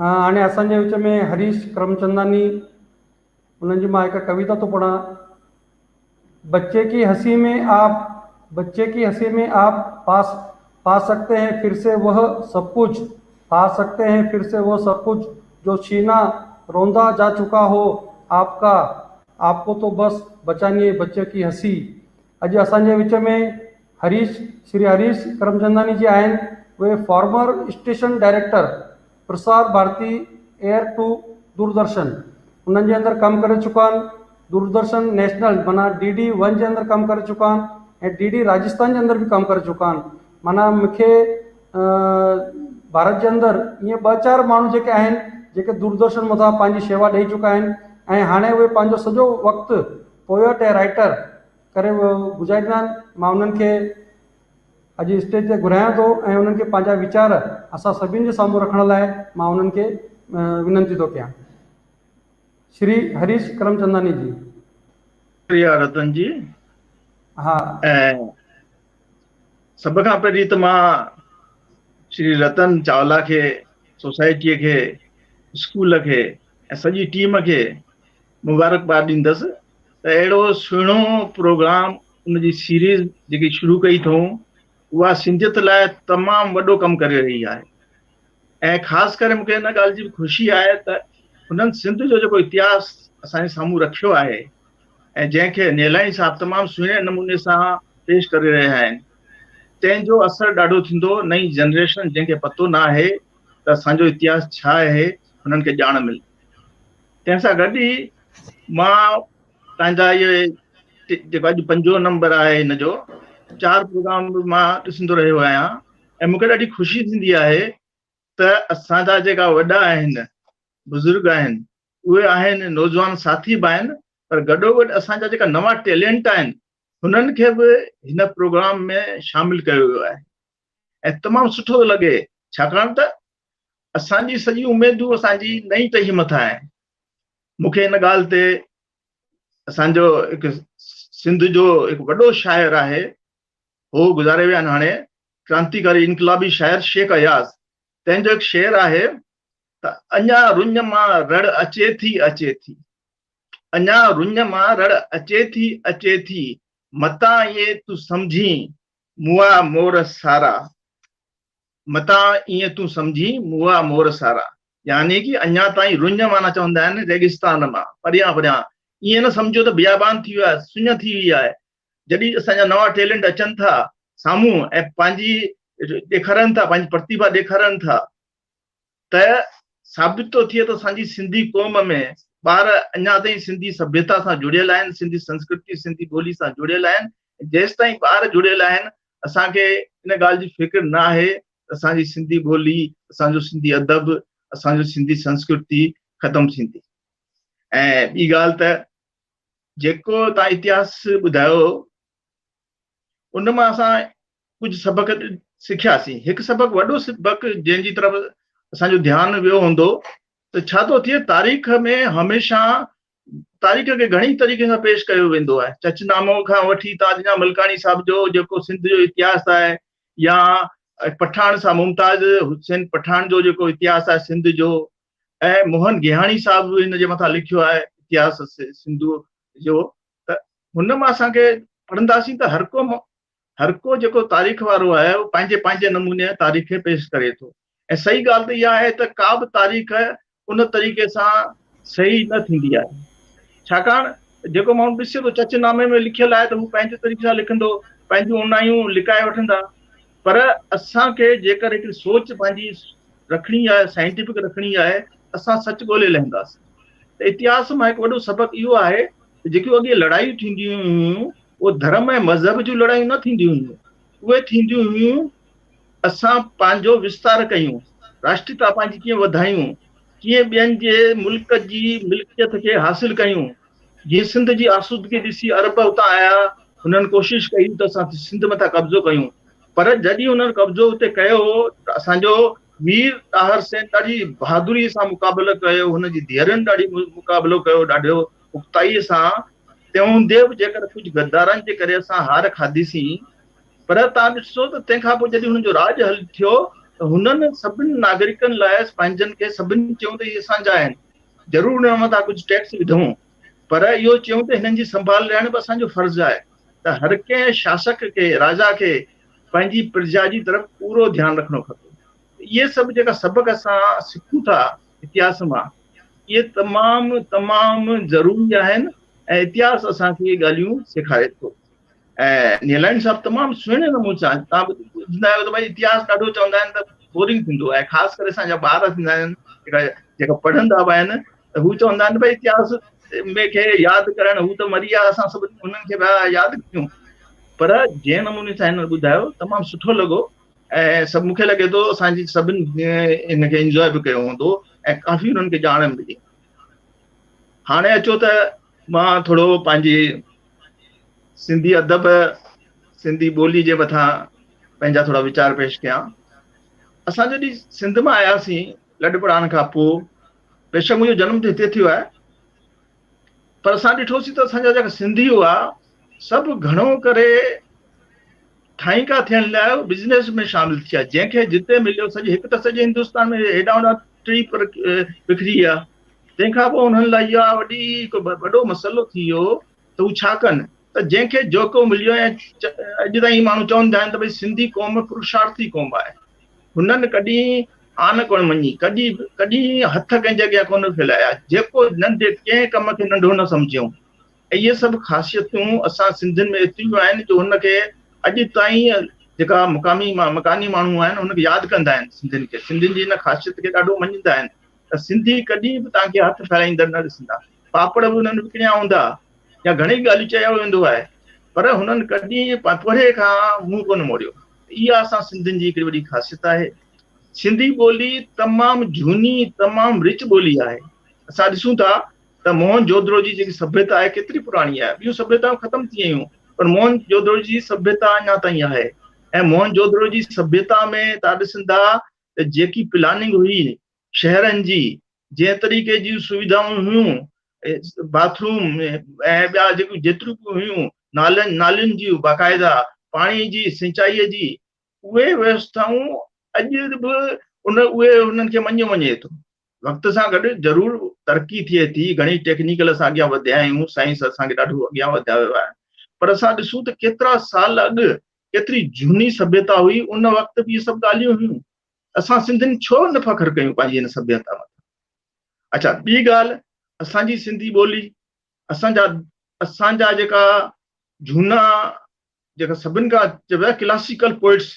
هاڻي اسان جي وچ ۾ هريش ڪرمچنداني انهن جي مان هڪ ڪويتا ٿو پڙهان. بچي ڪي هسي ۾ آپ بچي ڪي هسي ۾ آپ پاس پا سڪتي هين ڦر سي وه سب ڪجھ پا سڪتي هين ڦر سي وه سب ڪجھ جو شينا روندا جا چڪا هو آپ ڪا آپ ڪو تو بس بچاني هي بچي ڪي هسي اڄ اسان جي وچ ۾ هريش شري هريش ڪرمچنداني جي آهن. اهي former station director Prasar Bharati AIR to Doordarshan انهن جي اندر ڪم ڪري چڪا آهن. دوردرشن نيشنل معنيٰ ڊي ڊي ون جي اندر ڪم ڪري چڪا آهن ۽ ڊي ڊي راجستان جي اندر به ڪم ڪري چڪا آهن. معنيٰ مون کي ڀارت جي اندر ائين ٻه چار ماڻهو جيڪي آهن جيڪي دوردرشن مٿان پنهنجي شيوا ڏئي چڪا آهن ۽ هاڻي اهي پنهنجو سڄو وقت پوئٽ ۽ رائٽر ڪري گذاريندا آهن مان انهن کي اڄ اسٽيج تي گهرايان ٿو ۽ انهن کي پنهنجا ويچار اسان سڀني جي سامهون رکڻ لاء مان انهن کي وينتي ٿو ڪيان شري هريش ڪرمچنداني جي. شڪريا رتن جي. ها. ۽ سڀ کان پهرين ته مان شري رتن چاولا کي سوسائٽيء کي اسڪول کي ۽ سڄي ٽيم کي مبارڪباد ڏيندس ته اهڙو سهڻو پروگرام ان جي سيريز جيڪي شروع ڪئي اٿئون اها سنڌيت لاء تمام وڏو ڪم ڪري رهي آهي ۽ خاص ڪري مونکي ان ڳالهه جي به خوشي آهي ته هنن سنڌ جو جيڪو اتهاس اسان جي سامهون رکيو آهي ۽ جنهن کي نيلائي صاحب تمام سهڻي نموني سان پيش ڪري رهيا آهن تنهن جو اثر ڏاڍو ٿيندو نئين جنريشن جنهن کي پتو نه آهي ته اسان جو اتهاس ڇا آهي هنن کي ڄاڻ ملي تنهن سان گڏ ئي مان تنهنجا اهي جيڪو اڄ پنجون نمبر آهي هن جو چار پروگرام به مان ڏسندو رهيو آهيان ۽ مونکي ڏاڍي خوشي ٿيندي آهي ته اسان جا جيڪا وڏا آهن بزرگ آهن اهي آهن نوجوان ساٿي به آهن پر گڏوگڏ اسان جا جيڪا نوان ٽيلنٽ آهن هنن کي به هن پروگرام ۾ شامل ڪيو ويو آهي ۽ تمام سٺو ٿو لڳي ڇاڪاڻ ته اسان جي سڄي اميدون اسان جي نئين ٽهي مٿان آهن مون کي ان ڳالهه تي اسان جو هڪ سنڌ جو هڪ وڏو شاعر آهي هو گذاري ويا آهن هاڻي ڪرانتيڪاري انقلابي شاعر شيخ اياز تنهن جو هڪ شعر آهي ته اڃا رڃ مان رڙ اچي ٿي اچي ٿي اڃا رڃ مان رڙ اچي ٿي اچي ٿي متان ائين تون سمجهين مئا مور سارا متان ائين تون سمجهين مئا مور سارا يعني ڪي اڃا تائين رڃ معنيٰ چوندا آهن ريگستان مان پريان پريان ائين نه سمجهو ته بيابان ٿي ويو آهي سڃ ٿي وئي آهي جڏهن اسان جا نوان ٽيلنٽ اچن ٿا سامهون ۽ پنهنجي ڏيکارن ٿا پنهنجي پرتيڀا ڏيکارن ٿا ته ثابت ٿو ٿئي ته اسان جي سنڌي قوم ۾ ٻار اڃا تائين سنڌي سڀيتا سان جڙيل آهن سنڌي سنسڪرتي سنڌي ٻولي سان جڙيل آهن جيستائين ٻار جڙيل آهن اسان کي ان ڳالهه جي فڪر نه آهي ته اسان جي سنڌي ٻولي، اسان جو سنڌي ادب، اسان جو سنڌي سنسڪرتي ختم ٿيندي. ۽ ٻي ڳالهه ته جيڪو تان اتهاس ٻڌايو ان مان اسان ڪجهه سبق سکياسين. هڪ سبق وڏو سبق جنهن جي طرف اسان جو ڌيان ويو هوندو ته ڇا ٿو ٿئي تاريخ ۾ هميشه تاريخ کي گهڻي طريقي سان پيش ڪيو ويندو آهي چچ نامو کان وٺي تاج جان ملڪاڻي صاحب جو جيڪو سنڌ جو اتهاس آهي يا پٺاڻ صاحب ممتاز حسين پٺاڻ جو جيڪو اتهاس آهي سنڌ جو ۽ موهن گيهاڻي صاحب به هن جي مٿان لکيو آهي اتهاس سنڌو جو ته هن مان اسان کي پڙهنداسين ته هر ڪو هر ڪو جيڪو تاريخ وارو آهي اهو پنهنجي پنهنجي نموني تاريخ کي پيش ڪري ٿو ۽ صحيح ڳالهه ته اها آهي ته ڪا به تاريخ ان طريقي سان صحيح نه ٿيندي آهي ڇاڪاڻ جيڪو ماڻهو ڏسي ٿو چچ نامي ۾ لکيل آهي ته هو پنهنجي طريقي سان لکندو پنهنجون اونايون لڪائي وٺندا پر اسان کي جيڪر هڪڙي سوچ پنهنجي رکڻي آهي سائنٽيفڪ رکڻي آهي اسان سچ ڳولي لهنداسين ته اتهاس مان هڪ وڏو سبق اهو آهي ته جيڪيون اڳي لڙايون ٿينديون هيون اهي ڌرم ۽ مذهب جون لڙايون نه ٿينديون هيون، اهي ٿينديون هيون اسان پنهنجو وستار ڪيون، راشٽريتا پنهنجي ڪيئن وڌايون، ڪيئن ٻين جي ملڪ جي ملڪيت کي حاصل ڪيون. جيئن سنڌ جي آسودگي ڏسي عرب اتان آيا، هنن ڪوشش ڪئي ته اسان سنڌ مٿان قبضو ڪيون، پر جڏهن هنن قبضو اتي ڪيو ته اسان جو مير طاهر حسين ڏاڍي بهادري سان مقابلو ڪيو، هن جي ڌيئرن ڏاڍي مقابلو ڪيو ڏاڍو پختائيء سان، تنهن هوندي به جيڪر ڪجهه غدارن جي ڪري اسان هار کاڌيسين، پر توهان ڏسو ته تنهن کان پوء جڏهن هنن جو راڄ هل ٿيو ته هنن سڀني ناگرڪن لاء پنهنجن کي سڀني چيو ته اهي اسان جا آهن، ضرور انهن مٿان ڪجهه ٽيڪس وڌون پر اهو چيون ته هنن جي سنڀال لهڻ به اسان جو فرض آهي ته هر ڪنهن شاسڪ کي، راجا کي پنهنجي پرجا جي طرف پورو ڌيان رکڻو کپي. اهي سڀ جيڪا سبق اسان سکون ٿا اتهاس مان اهي تمام تمام ضروري آهن ۽ اتهاس اسان کي اهي ڳالهيون سيکاري ٿو. ۽ نيلائن صاحب تمام سهڻي نموني سان تان ٻڌندا آهيو ته ڀائي اتهاس ڏاڍو چوندا آهن ته بورنگ ٿيندو آهي، خاص ڪري اسان جا ٻار ٿيندا آهن جيڪا جيڪا پڙهندا به آهن ته هو چوندا آهن ڀائي اتهاس ۾ کي ياد ڪرڻ هو ته مري ويا اسان سڀ انهن کي پيا ياد ڪيون، پر جنهن نموني سان هن ٻڌايو تمام سٺو لڳو ۽ سڀ مونکي لڳي ٿو اسان جي سڀن ان کي انجوائي به ڪيو هوندو ۽ ڪافي انهن کي ڄاڻ ملي. هاڻي اچو ته مان ٿورو پنهنجي سنڌي ادب، سنڌي ٻولي جي مٿان پنهنجا ٿورا ويچار پيش ڪيان. اسان جڏهن سنڌ مان آياسين لڏ پڙاڻ کان پوء، بيشڪ منهنجو جنم ته هتي ٿيو آهي، پر اسان ڏٺوسين ته اسان جا جيڪا سنڌي هئا سڀ گهڻو ڪري ٺاهينڪا ٿيڻ لاء بزنس ۾ شامل ٿيا، جنهن کي جتي مليو سڄي هڪ ته سڄي هندستان ۾ هيڏانهن هوڏانهن ٽڙي پر بکري ويا، تنهن کان پوء انهن لاء اها وڏي هڪ وڏو مسئلو ٿي ويو ته هو ڇا ڪن ته جنهن کي جوکو مليو ۽ اڄ تائين ماڻهو چوندا آهن ته ڀئي سنڌي قوم پرشارٿي قوم آهي، هنن ڪڏهن آن ڪونه مڃي، ڪڏهن ڪڏهن هٿ ڪنهن جي اڳيان ڪونه ڦهلايا، جيڪو ننڍي ڪنهن ڪم کي ننڍو نه سمجهيائون. اهي سڀ خاصيتون اسان سنڌين ۾ ايتريون آهن جو هن کي اڄ تائين جيڪا مقامي مڪاني ماڻهو آهن هن کي ياد ڪندا آهن، سنڌين کي سنڌين جي هن خاصيت کي ڏاڍو مڃيندا آهن ته سنڌي ڪڏهن به توهان کي هٿ ڦهلائيندڙ نه ڏسندا. پاپڙ به هنن وڪڻيا هوندا يا گهڻي ڳالهيون چيو ويندو آهي پر هنن ڪڏهن پورهيي کان منهن ڪونه موڙيو. اها اسان سنڌين جي هڪڙي وڏي خاصيت آهي. سنڌي ٻولي تمام جهوني تمام رچ ٻولي آهي. اسان ڏسون ٿا ته موهن جودڙو جي جيڪي سڀيتا آهي ڪيتري پراڻي آهي. ٻيون سڀيتائون ختم ٿي ويون پر موهن جودڙو جي سڀيتا اڃا تائين آهي ۽ موهن جودڙو جي سڀيتا ۾ توهان ڏسندا ته جيڪي پلاننگ هئي شهرن جي، جنهن طريقي جون سويڌائون هيون، باٿ روم ۽ ٻيا جيڪيون جيتريون به هيون، نالن نالين جون باقاعده پاڻي جي سنچائيء جي، اهي ويوسٿائون اڄ به ان اهي انهن کي مڃيو وڃي ٿو. وقت سان گڏ ضرور ترقي ٿئي ٿي، گهڻي ٽيڪنيڪل اسان اڳيان وڌيا آهيون، سائنس اسان کي ڏاڍو اڳيان وڌايو ويو آهي، پر اسان ڏسون ته ڪيترا سال اڳ ڪيتري جهوني سڀيتا هئي، ان وقت به اهي سڀ ڳالهيون هيون. اسان سنڌين ڇو نه فخر ڪيون پنهنجي هن سڀيتا مٿان. اڇا ٻي ڳالهه اسان جي سنڌي ٻولي اسان جا اسان جا جيڪا جهونا جيڪا سڀن کان چئبو آهي ڪلاسيڪل پوئٽس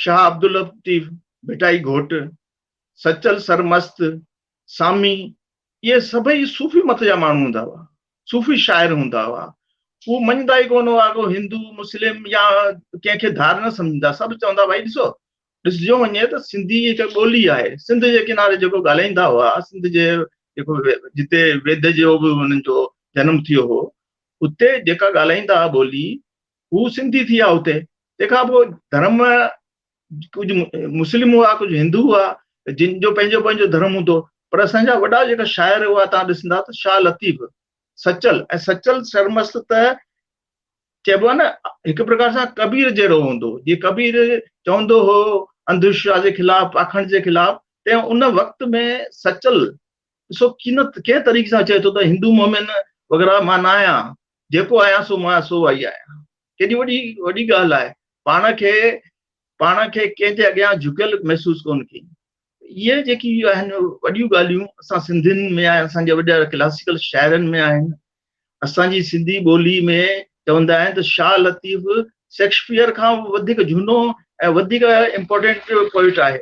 شاهه عبداللطيف ڀٽائي گهوٽ، سچل سرمست، سامي اهي سڀئي صوفي مت جا ماڻهو هوندا هئا، صوفي شاعر هوندا هئا. هو مڃندا ئي ڪونه هئا ڪو هندو مسلم يا ڪنهن کي ڌار نه سمجهندا، سڀ چوندا ڀائي ڏسو ڏسجو وڃي ته سنڌي هڪ ٻولي آهي، سنڌ جي ڪناري جيڪو ڳالهائيندا هئا، سنڌ جي جيڪو جتي ويد جو به انهن جو جنم ٿيو هو، اتي جيڪا ڳالهائيندا هئا ٻولي، هو سنڌي ٿي ويا اتي. تنهن کان پوء ڌرم ڪجهه مسلم هئا، ڪجهه هندو هئا، جن جو پنهنجو پنهنجو ڌرم هوندو. پر اسان جا وڏا جيڪا شاعر هئا، توهان ڏسندا ته شاهه لطيف، سچل ۽ سچل سرمست ته چئبو آهي نه هڪ پرڪار سان ڪبير جهڙو هوندو هو. جيئن ڪبير چوندو هو انڌوشواس جي خلاف، پاکنڊ جي خلاف، تنهن ان وقت ۾ سچل ڏسو ڪين ڪنهن طريقي سان چئي ٿو ته هندو مومن وغيره مان نه آهيان، جيڪو آهيان سو مان سو ئي آهيان. ڪيڏي وڏي وڏي ڳالهه آهي. پاڻ کي پاڻ کي ڪنهن جي اڳيان جهڪيل محسوس ڪونه ڪيائين. اهي جيڪي آهن وڏيون ڳالهيون اسان سنڌين ۾ آهن، اسان جي وڏا ڪلاسيڪل شاعرن ۾ آهن. اسان جي سنڌي ٻولي ۾ چوندا آهن ته شاهه لطيف شيڪسپيئر کان وڌيڪ جهونو ۽ وڌيڪ امپورٽنٽ پوئٽ آهي.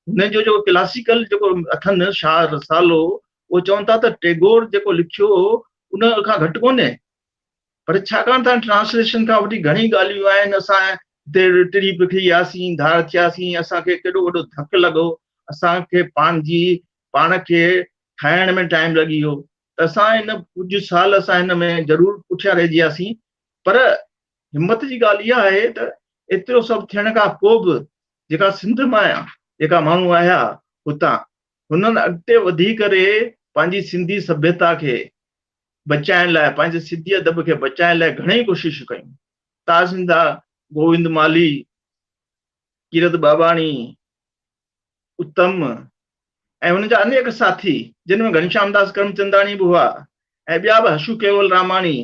هن جو جيڪو ڪلاسيڪل جيڪو اٿن شاهه رسالو، اهو چون ٿا ته ٽيگور جيڪو لکيو هو ان کان گهٽ ڪونهي. پر ڇاڪاڻ ته ٽرانسليشن کان وٺي گهڻي ڳالهيون آهن، اسان هتي ٽڙي پکڙي وياسين، ڌار ٿياسين، اسان کي ڪيڏو وڏو ڌڪ لڳو، اسان کي پنهنجي پاڻ کي ٺاهڻ ۾ ٽائيم لڳي ويو ته اسان هن ڪجهه سال اسان هن ۾ ضرور پٺيان رهجي وياسين. پر همت جي ڳالهه اها آهي ته ايترو سڀ ٿيڻ کان پوء به جيڪا سنڌ مان جيڪا ماڻهو آيا هتان، هنن اڳتي وڌي ڪري پنهنجي سنڌي سڀيتا کي بچائڻ لاء، پنهنجي سنڌي ادب کي بچائڻ لاء گهڻيئي ڪوششون ڪيون. تاج سنڌا، گووند مالهي، ڪيرت ٻاٻاڻي، اتم ۽ هن جا انيڪ ساٿي، جن ۾ گهنشيام داس ڪرمچنداڻي به هئا ۽ ٻيا به حشو ڪيول راماڻي،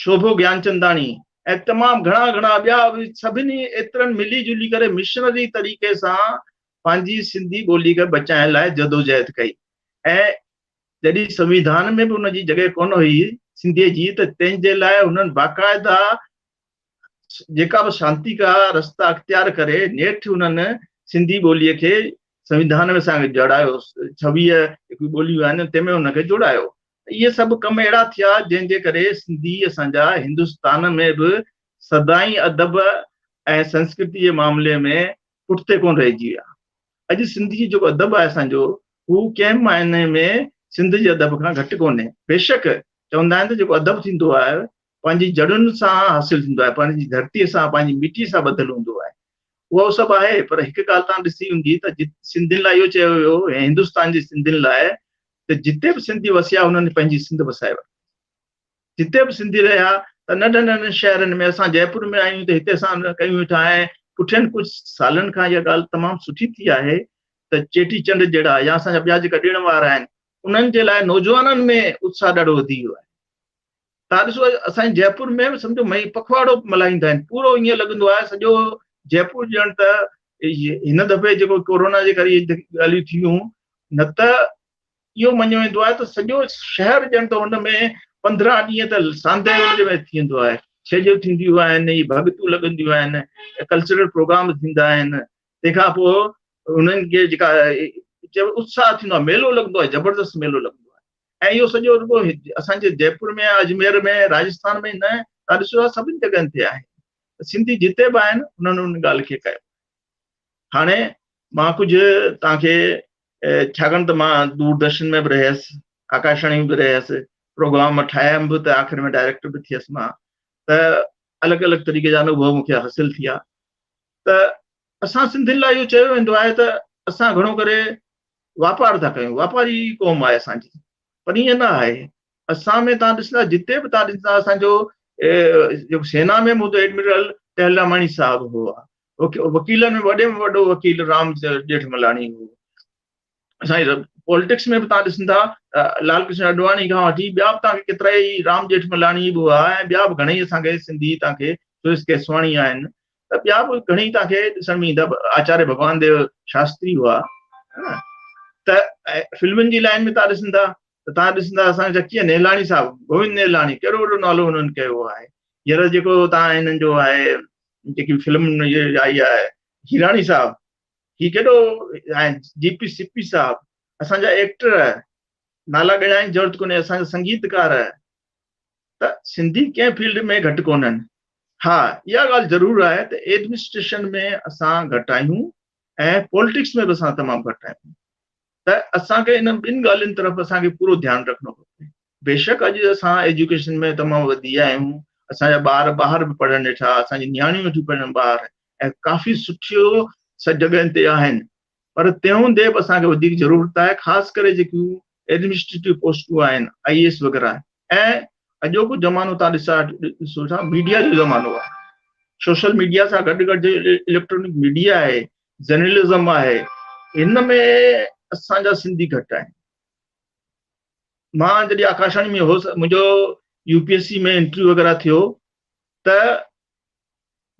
شوڀو گيانچنداڻي ۽ تمام گهڻا گهڻا ٻيا به سڀني ايترن ملي جلي ڪري مشنري طريقي سان پنهنجي سنڌي ٻولي کي بچائڻ لاء جدوجهد ڪئي ۽ جڏهن سنويڌان ۾ به ان جي جڳهه ڪونه هئي سنڌيء جي ته تنهن جي لاء هنن باقاعده جيڪا به شانتيڪا رستا اختيار ڪري نيٺ انهن سنڌي ٻوليء کي سنويڌان ۾ سان جڙايو. 26 جيڪي ٻوليون آهن تنهن ۾ ان کي جوڙايو. اهي سڀ ڪم اهڙا ٿيا جنهن جي ڪري سنڌي اسان جا هندستان ۾ به سدائين ادب ۽ سنسڪرتي جي معاملي ۾ پٺتي ڪونه رهجي ويا. اڄ سنڌي جو جيڪو ادب آهي اسان جو هو ڪنهن به معني ۾ سنڌ جي ادب کان گهٽ ڪونهي. بيشڪ چوندا آهن ته جيڪو ادب ٿيندو آهي پنهنجي جڙن سان حاصل ٿيندو آهي، پنهنجي ڌرتيء سان، پنهنجي مٽيء سان ٻڌل هوندو آهي. اهو سڀ آهي، پر هڪ ڳالهه توهان ڏسي هوندي ته سنڌين لاء اهو چيو ويو ۽ هندستان جي سنڌين لاء ته جتي به سنڌي وسيا انهن پنهنجي سنڌ وسائي ورتي. جتي به سنڌي رهيا ته ننڍن ننڍن شهرن ۾ اسان جئپور ۾ آهيون ته هتي اسان ڪيون ويٺا ۽ پٺين ڪجهه سالن کان اها ڳالهه تمام سٺي ٿي آهي ته چيٽي چنڊ جهڙا يا اسان جا ٻيا جيڪا ڏڻ وار آهن انهن جي لاء نوجوانن ۾ اتساهه ڏاڍو وڌي ويو آهي. تان ڏسو اسان جي جئپور ۾ به سمجهو مئي پکواڙو ملهائيندا آهن پورو ائين لڳندو آهي سڄو جئپور ڄڻ ته هن دفعي جيڪو ڪورونا جي ڪري ڳالهيون ٿيون نه ته اهو مڃيو ويندو آهي ته سڄو شهر ڄڻ ته ان ۾ 15 ڏينهن ته ساندهه ان جي ۾ ٿيندو آهي ڇيڄون ٿينديون آهن هي ڀڳتون لڳنديون آهن ڪلچرل پروگرام ٿيندا آهن تنهن کان پوء انهن کي جيڪا اتساهه ٿيندو آهي ميلو لڳندو آهي زبردست ميلو لڳندو آهي ۽ اهو سڄو رڳو اسان جي جئپور ۾ اجمير ۾ راجسٿان ۾ نه تان ڏسو سڀني جڳهن تي آهي سنڌي جتي به آهن انهن ان ڳالهه کي ڪيو هاڻي مان ڪجهه توهان کي ڇاڪاڻ ته مان دوردرشن ۾ به رهيس آڪاشواڻي ۾ به رهيس پروگرام ٺاهيم به ته آخر ۾ ڊائريڪٽر به ٿيس مان ته الڳ الڳ طريقي جا انوڀو مون کي حاصل ٿيا ته اسان سنڌين لاء اهو چيو ويندو آهي ته اسان گهڻو ڪري واپار ٿا ڪيون، واپاري قوم آهي اسان جي، پر ائين نه آهي. اسان ۾ تان ڏسندا جتي به تان ڏسندا اسان جو جيڪو سينا ۾ به هوندو ايڊمرل ٽهلراماڻي صاحب هو، وڪيلن ۾ وڏي ۾ وڏو وڪيل رام ڄيٺملاڻي هو. اسان جي پولٽڪس ۾ به تان ڏسندا لال ڪرشن اڊواڻي کان وٺي ٻيا به تان کي ڪيترا ئي رام ڄيٺملاڻي به هئا ۽ ٻيا به گهڻئي اسان کي سنڌي تان کي سريش ڪيسواڻي آهن ته ٻيا به گهڻي توهان کي ڏسڻ ۾ ايندا آچاريه ڀڳوان ديو شاستري هئا ته فلمن جي لائن ۾ توهان ڏسندا ته توهان ڏسندا اسان جا ڪيئن نيلاڻي صاحب گووند نيلاڻي ڪهڙو وڏو نالو هنن ڪيو آهي هينئر جيڪو توهان هنن جو آهي جيڪي فلم آئي آهي هيراڻي صاحب هي ڪيڏو جي پي سپي صاحب اسان جا ايڪٽر نالا ڳڻائڻ جي ضرورت ڪونهي اسان جا سنگيتڪار ته سنڌي ڪنهن فيلڊ ۾ گهٽ ڪونهن. ها اها ڳالهه ضرور آهي ته ايڊمنسٽريشن ۾ اسان گهٽ آهيون ۽ پولٽڪس ۾ به اسان تمام گهٽ آهيون ته اسان کي انهن ٻن ڳالهين طرف اسان کي پورو ڌيان رکڻو کپي. بيشڪ اڄ اسان ايجوڪيشن ۾ تمام وڌي ويا آهيون، اسان جا ٻار ٻاهر به پڙهن ويٺا، اسان جي نياڻيون ويٺيون پڙهن ٻاهر ۽ ڪافي سٺيو جڳهين تي آهن پر تنهن هوندي به اسان کي وڌيڪ ضرورت آهي خاص ڪري جيڪيون ايڊمنسٽريٽو پوسٽون آهن آئي اي ايس وغيره ۽ اڄوڪو زمانو تان ڏسا ڏسو ٿا ميڊيا جو زمانو آهي سوشل ميڊيا سان گڏ گڏ اليڪٽرانڪ ميڊيا آهي جرنلزم آهي هن ۾ اسان جا سنڌي گهٽ آهن مان جڏهن آڪاشواڻي ۾ هوس منهنجو U P S C ۾ interview وغيره ٿيو ته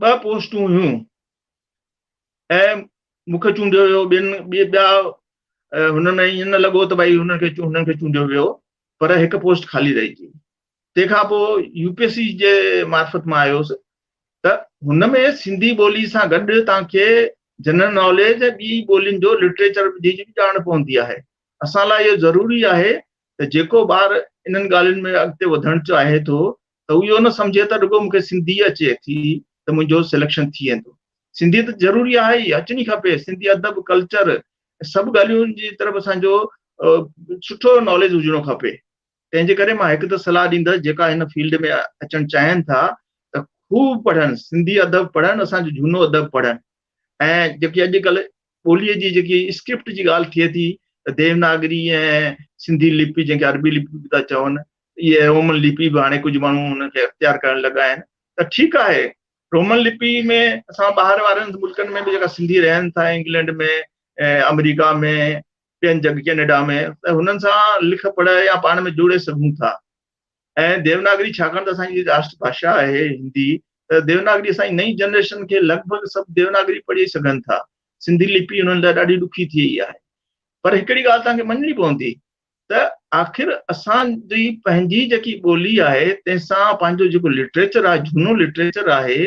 ٻه پوسٽون هيون ۽ مون کي چونڊيو ويو ٻين ٻيا هن ۾ ائين نه لڳو ته ڀائي هنن کي هنن کي چونڊيو ويو پر هڪ پوسٽ خالي رهجي وئي تنهن کان پوء يو پي ايس سي جي معرفت مان آيوس ته هن ۾ سنڌي ٻولي سان گڏ توهان کي جنرل ناليج ۽ ٻي ٻولين جو لٽريچر جي به ڄاڻ پوندي آهي اسان لاء اهو ضروري آهي ته جيڪو ٻار انهن ڳالهين ۾ اڳتي وڌڻ چاهي ٿو ته اهو نه سمجهي ته رڳو مون کي سنڌي اچي ٿي ته منهنجو سليڪشن ٿي ويندو. سنڌي ته ضروري آهي ئي، اچڻي کپي، سنڌي ادب، ڪلچر سڀ ڳالهين جي طرف اسان جو سٺو ناليج هجڻو کپي. تنهن جي ڪري مان هڪ ته صلاح ڏيندس جيڪا هن فيلڊ ۾ اچڻ چاهين ٿا ته خوب پڙهن، سنڌي ادب پڙهن، اسان جو جهونو ادب پڙهن ۽ جيڪي اڄڪلهه ٻوليء جي جيڪي اسڪرپٽ جي ڳالهه ٿئي ٿي ته ديوناگري ۽ سنڌي لپي جنهن کي عربي لپي به ٿا چون اهي رومن لپي به هاڻي ڪجهه ماڻهو ان کي اختيار ڪرڻ لڳا آهن ته ٺيڪ آهي رومن لپي ۾ اسان ٻاهر وارن ملڪن ۾ به جيڪا سنڌي رهن ٿا انگلينڊ ۾ آمريڪا ۾ ٻين جڳ ڪينيڊا ۾ ته هنن سان لک پڙهه يا پاڻ ۾ جوڙي سگهون ٿا ۽ ديوناگري ڇاڪاڻ ته اسان جي راشٽر ڀاشا آهي هندي ته ديوناگري اسان جي نئين جنريشن کي لڳ ڀڳ سڀ ديوناگري پڙهي سگهن ٿا سنڌي لپي انهن لاء ڏاڍي ڏکي ٿي وئي آهي پر هڪڙي ڳالهه توهان کي مڃڻي پوندي ته آخر اسان جي پنهنجي جيڪي ٻولي آهي تنهن سان پنهنجو جيڪو لٽريچر آهي جهونو لٽريچر آهي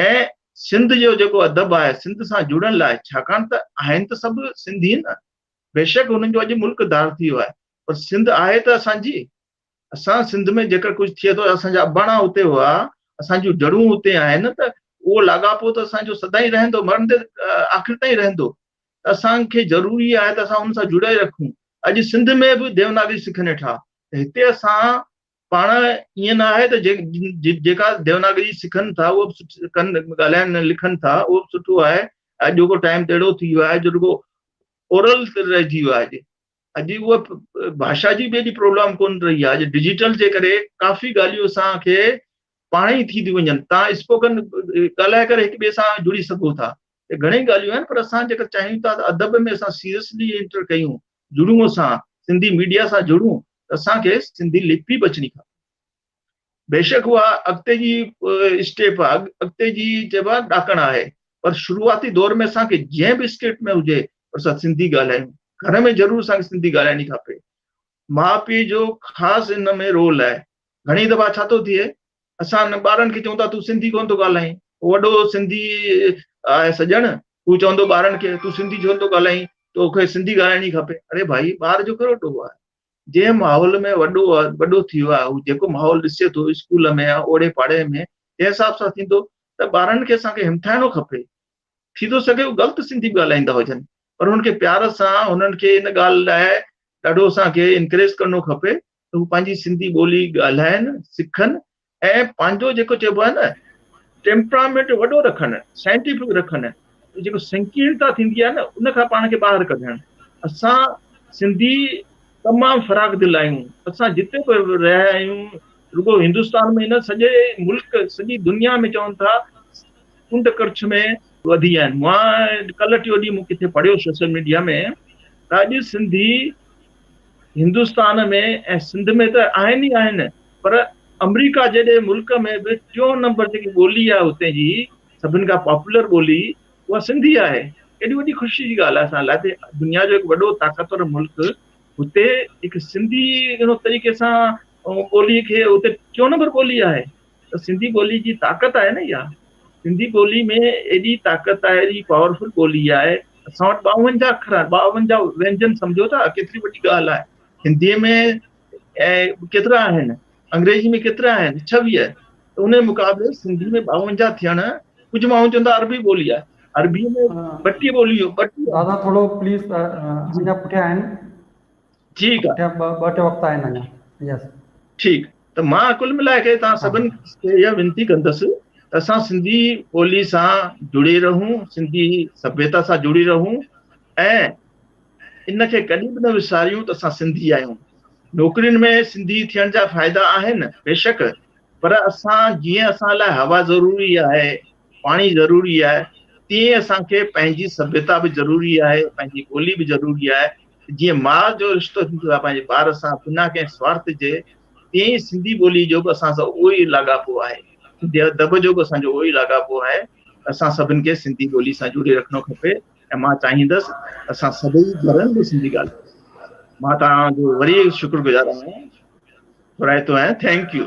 ۽ سنڌ جو جيڪو ادب آهي سنڌ سان جڙڻ لاء ڇاڪاڻ ته آهن ته سڀ سنڌي نه بيشڪ هنن جو اڄ ملڪ ڌار ٿي ويو آهي پر سنڌ آهي ته اسان جي اسان سنڌ ۾ جيڪر ڪجهه ٿئي ٿو اسان جا اباڻا اتي هئا اسان جون جڙون اتي آهن ته اهو لاڳاپو ته اسان جو سدائين رهندو مرندي آخر تائين رهندو ته اسان کي ضروري آهي ته اسان ان سان جڙائي رکون اڄ سنڌ ۾ به ديوناگري سکن ويٺا ته هتي اسان پاڻ ائين نه آهي ته جيڪا ديوناگري سکن ٿا اهو به ڪن ڳالهائن لکن ٿا اهو به سٺو آهي اڄوڪو ٽائيم ته اهڙو ٿي ويو آهي جو رڳو اورل رهجي ويو آهي اڄ اها ڀاشا جي به ايڏي پرابلم ڪون رهي آهي اڄ ڊجيٽل جي ڪري ڪافي ڳالهيون اسان کي پاڻ ئي ٿي ٿيون وڃن تان اسپوڪن ڳالهائي ڪري هڪ ٻئي سان جڙي سگهو ٿا ته گهڻي ڳالهيون آهن پر اسان جيڪر چاهيون ٿا ته ادب ۾ اسان سيريسلي انٽر ڪيون جڙون اسان سنڌي ميڊيا سان جڙون ته اسان کي سنڌي لپي به اچڻي کپي بيشڪ اها اڳتي جي اسٽيپ آهي اڳتي جي چئبو آهي ڏاڪڻ آهي پر شروعاتي دور ۾ اسان کي جنهن به اسٽيٽ ۾ هجي پر اسان سنڌي ڳالهايون گهر ۾ ضرور اسان کي سنڌي ڳالهائڻي کپي ماء پيء جو خاص ان ۾ رول آهي گهڻي دفعا ڇا ٿو ٿئي اسان ٻارن کي چئون ٿا تون سنڌي ڪونه ٿو ڳالهائين وڏو سنڌي آهي سڄڻ هو چوندو ٻارن کي تون سنڌي ڇو نٿو ڳالهائين توکي سنڌي ڳالهائڻي کپي اري ڀائي ٻار جو ڪهڙو ڏوهه آهي جنهن ماحول ۾ وڏو وڏو ٿي ويو آهي هو جيڪو ماحول ڏسي ٿو اسڪول ۾ يا اوڙي پاڙي ۾ تنهن حساب سان ٿيندو ته ٻارن کي اسان کي همٿائڻو کپي ٿي ٿو سگهي هو غلط سنڌي به ڳالهائيندا هجن پر انهن کي پيار سان انهن کي ان ڳالهه لاء ڏاڍو اسان کي انڪريج ڪرڻو کپي ته هو پنهنجي سنڌي ٻولي ڳالهائن سکن ۽ پنهنجو جيڪو چئبو آهي نه ٽيمپرامينٽ وڏو رکن سائنٽيفڪ رکن جيڪو سنڪيرڻتا ٿيندي آهي نه ان کان پاڻ کي ٻاهر ڪڍڻ اسان سنڌي تمام فراخ دل آهيون اسان جتي به رهيا آهيون رڳو هندستان ۾ نه سڄي ملڪ سڄي دنيا ۾ چون ٿا ڪنڊ ڪڙڇ ۾ وڌي آهن مان ڪلهه ٽيون ڏينهن مون ڪٿي پڙهيو سوشل ميڊيا ۾ ته اڄ سنڌي هندستان ۾ ۽ سنڌ ۾ ته آهن ئي آهن پر آمريڪا جيڏي ملڪ ۾ به ٽيون نمبر جيڪي ٻولي آهي اتي جي سڀن کان پاپولر ٻولي اها سنڌي آهي ڪيڏي وڏي خوشي جي ڳالهه آهي اسان لاء ته دنيا جو هڪ وڏو طاقتور ملڪ هتي هڪ سنڌي ان طريقي سان ٻولي کي اتي ٽيون نمبر ٻولي آهي ته سنڌي ٻولي جي طاقت آهي نه اها سنڌي ٻولي ۾ ايڏي طاقت آهي ايڏي پاورفل ٻولي آهي اسان وٽ 52 اکر آهن 52 وينجن سمجهو ٿا ڪيتري وڏي ڳالهه آهي هندي ۾ ڪيترا آهن انگريزي ۾ ڪيترا آهن 26 ته ان مقابلي سنڌي ۾ 52 ٿيڻ ڪجهه ماڻهو چوندا عربي ٻولي آهي عربي ۾ ٻٽي ٻولي ٻٽي دادا ٿورو پليز اڃا پٺيان آهن ٺيڪ آهي ٻه ٽي وقت آهن اڃا يس ٺيڪ ته مان ڪل ملائي ڪري توهان سڀن کي اها وينتي ڪندس ته اسان سنڌي ٻولي سان جڙي رهون سنڌي سڀيتا سان جڙي رهون ۽ ان کي ڪڏهن به نه وساريون ته اسان سنڌي آهيون نوڪرين ۾ سنڌي ٿيڻ جا فائدا آهن بيشڪ پر اسان جيئن اسان لاء هوا ضروري آهي پاڻي ضروري آهي تيئن اسان کي پنهنجي سڀيتا به ضروري آهي پنهنجي ٻولي به ضروري آهي جيئن ماء جو رشتو ٿيندو آهي پنهنجي ٻار سان بنا ڪنهن سوارٿ جي، تيئن ئي سنڌي ٻولي جو به اسان سان اهو ئي لاڳاپو آهي. سنڌي ادب جو به اسان جو اهو ئي لاڳاپو آهي. اسان سڀن کي سنڌي ٻولي سان جوڙي رکڻو کپي ۽ مان چاهيندس اسان سڀئي گهرن ۾ سنڌي ڳالهايون. مان توهان جو وري شڪر گذار آهيان. ٿورائتو آهيان. Thank you.